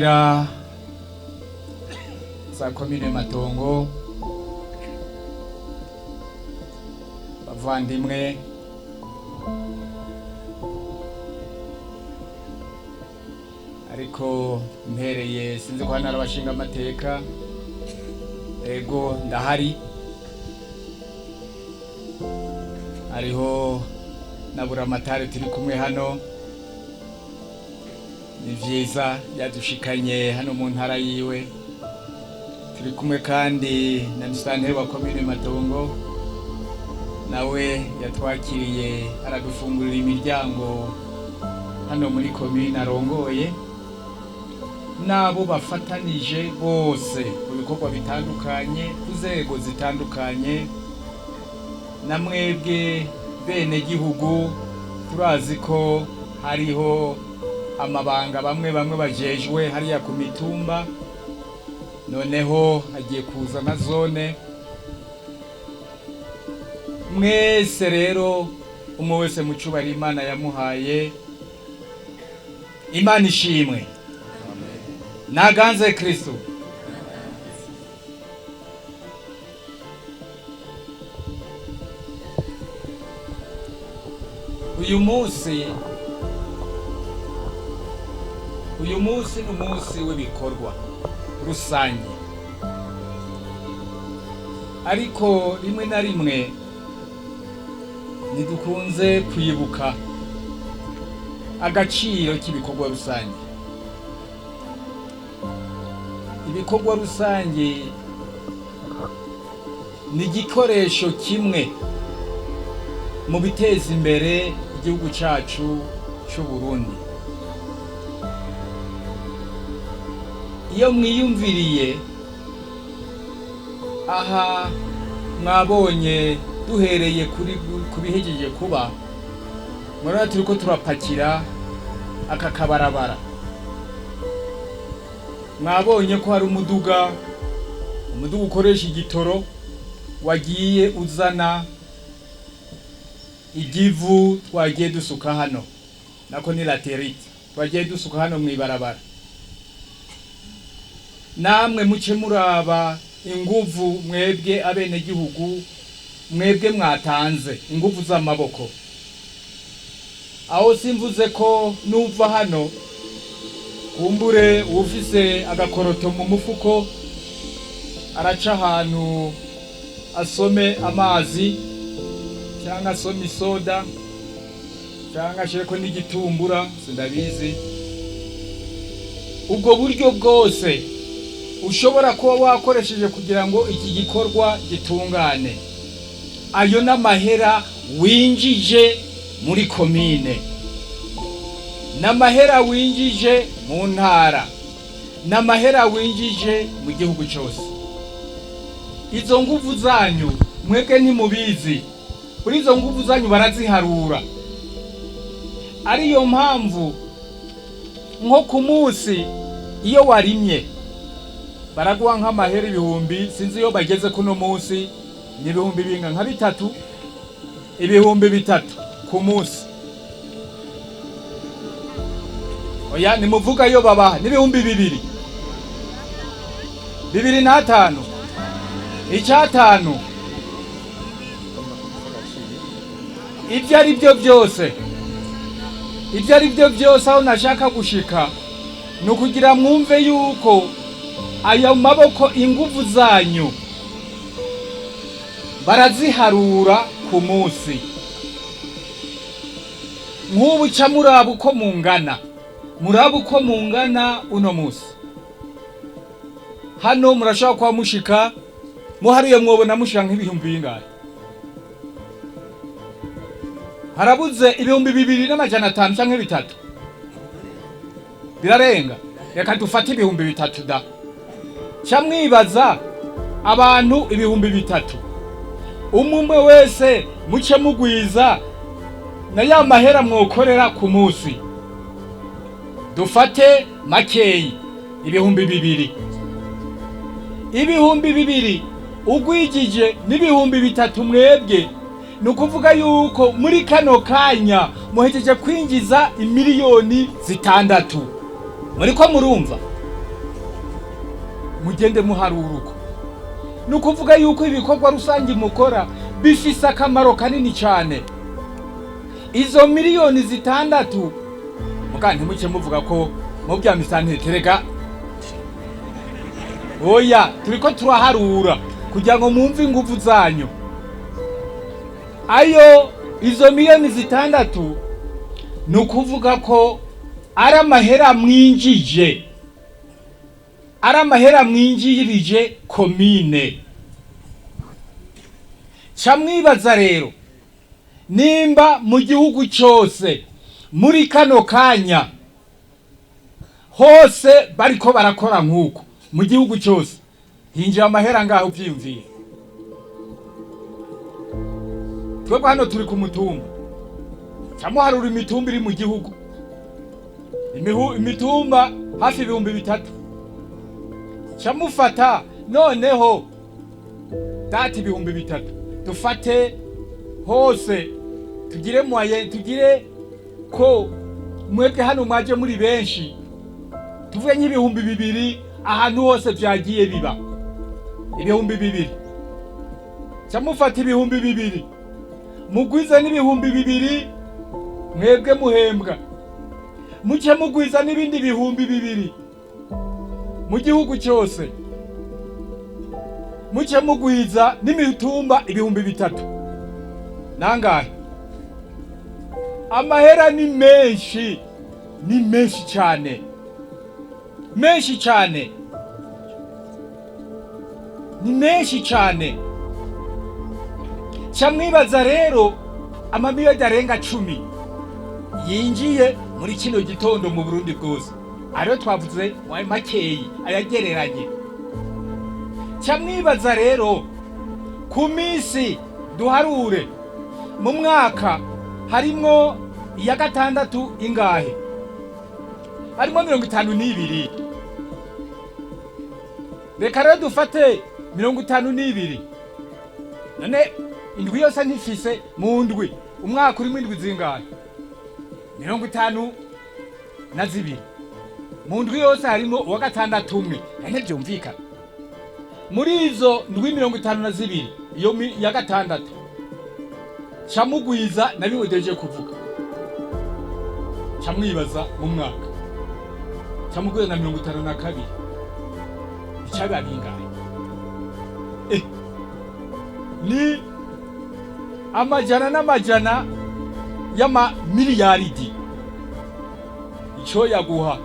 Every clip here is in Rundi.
Abaserukira za komine Matongo, bavandimwe, ariko mpereye sinzi ko hano hari abashinga amateka, ego ndahari, hariho na Buramatari turi kumwe hano. Ni vyiza yadushikanye hano mu ntara yiwe. Turi kumwe kandi na musitanteri wa komine Matongo, nawe yatwakiriye aradufungurira imiryango hano muri komine arongoye, n'abo bafatanije bose mu bikorwa bitandukanye ku nzego zitandukanye. Na mwebwe bene gihugu turazi ko hariho amabanga bamwe bamwe bajejwe hariya ku mitumba, noneho hagiye kuza na zone. Mwese rero umwe wese mu cubahiro Imana yamuhaye, Imana ishimwe. Naganze Kristo. Uyu munsi ni umunsi w'ibikorwa rusange, ariko rimwe na rimwe ntidukunze kwibuka agaciro k'ibikorwa rusange. Ibikorwa rusange ni igikoresho kimwe mu biteza imbere igihugu cyacu cy'u Burundi. Iyo mwiyumviriye aha, mwabonye duhereye kuri kubihejeje kuba, murabona turiko turapakira aka kabarabara. Mwabonye ko hari umuduga ukoresha igitoro wagiye uzana igivu twagiye dusuka hano, nako ni latérite twagiye dusuka hano mw'ibarabara. Namwe muce muraba inguvu mwebwe abenegihugu, mwebwe mwatanze inguvu z'amaboko. Aho simvuze ko nuva hano kumbure ufise agakoroto mu mufuko araca ahantu asome amazi cyangwa asome isoda cyangwa ashireko n'igitumbura, sindabizi. Ubwo buryo bwose ushobora kuba wakoresheje kugira ngo iki gikorwa gitungane, ayo n'amahera winjije muri komine, n'amahera winjije mu ntara, n'amahera winjije mu gihugu cyose. Izo nguvu zanyu mwebwe ntimubizi, kuri izo nguvu zanyu baraziharura. Ariyo mpamvu nko ku munsi iyo warimye baraguha nk'amahera ibihumbi, sinzi iyo bageze kuno munsi ni ibihumbi binga nka bitatu, 3000 ku munsi. Oya, nimuvuga yo babaha n'ibihumbi bibiri, bibiri n'atanu, icyatanu, ibyo ari byo byose, ibyo ari byo byose. Aho nashaka gushika ni ukugira mwumve yuko ayo maboko, inguvu zanyu baraziharura ku munsi. Nk'ubu ca muraba uko mungana, muraba uko mungana uno munsi hano, murashobora kuba mushika muhariye, mwobona mushika nk'ibihumbi bingahe? Harabuze 2500 canke 3000, birarenga. Reka dufate 3000 da. Ca mwibaza abantu 3000, umwe umwe wese muce mugwiza na ya mahera mwokorera ku munsi, dufate makeyi 2000, 2000 ugwijije n'3000 mwebwe, ni ukuvuga yuko muri kano kanya muhejeje kwinjiza imiliyoni 6 . Muriko murumva? Mugende muharura uko. Ni ukuvuga yuko ibikorwa rusange mukora bifise akamaro kanini cyane. Izo miliyoni 6, muga ntimuce muvuga ko mu bya misantere. Oya, turiko turaharura kugira ngo mwumve inguvu zanyu. Ayo izo miliyoni 6, ni ukuvuga ko ari amahera mwinjije, ari amahera mwinjirije komine. Ca mwibaza rero, nimba mu gihugu cyose muri kano kanya hose bariko barakora nk'uko, mu gihugu cyose hinjira amahera ngaho. Uvyiyumviye, twebwe hano turi ku mutumba. Camuharura imitumba iri mu gihugu, imitumba hafi 3000. Camufata noneho data 3000, dufate hose, tugire moyenne, tugire ko mwebwe hano mwaje muri benshi, tuvuge nk'ibihumbi 2 ahantu hose vyagiye biba 2000. Camufata 2000, mugwize n'ibihumbi 2 mwebwe muhembwa, muce mugwiza n'ibindi 2000 mu gihugu cyose, muce mugwiza n'imitumba 3000, nangahe? Amahera ni menshi, ni menshi cyane, menshi cyane, ni menshi cyane. Ca mwibaza rero amamiliyoni arenga 10 yinjiye muri kino gitondo mu Burundi bwose, ariyo twavuze makeyi ayagereranye. Ca mwibaza rero ku minsi, duharure mu mwaka harimwo iya gatandatu ingahe? Harimo 52. Reka rero dufate 52. None indwi yose ntifise mu ndwi? Umwaka urimo indwi zingahe? 52. Mu ndwi yose harimo uwa gatandatu umwe. None byumvikana, muri izo ndwi 52, iyo ya gatandatu, camugwiza nabiwedeje kuvuga, camwibaza mu mwaka, camugwiza na 52, icaba bingahe? Ni amajana n'amajana y'amamiliyaridi. Ico yaguha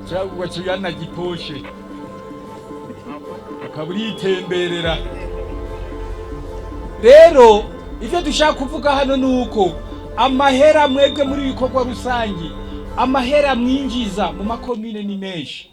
cyangwa kiyana giposhe, ukaba uritemberera. Rero ivyo dushaka kuvuga hano ni uko amahera mwebwe muri bikorwa rusange, amahera mwinjiza mu makomine ni menshi.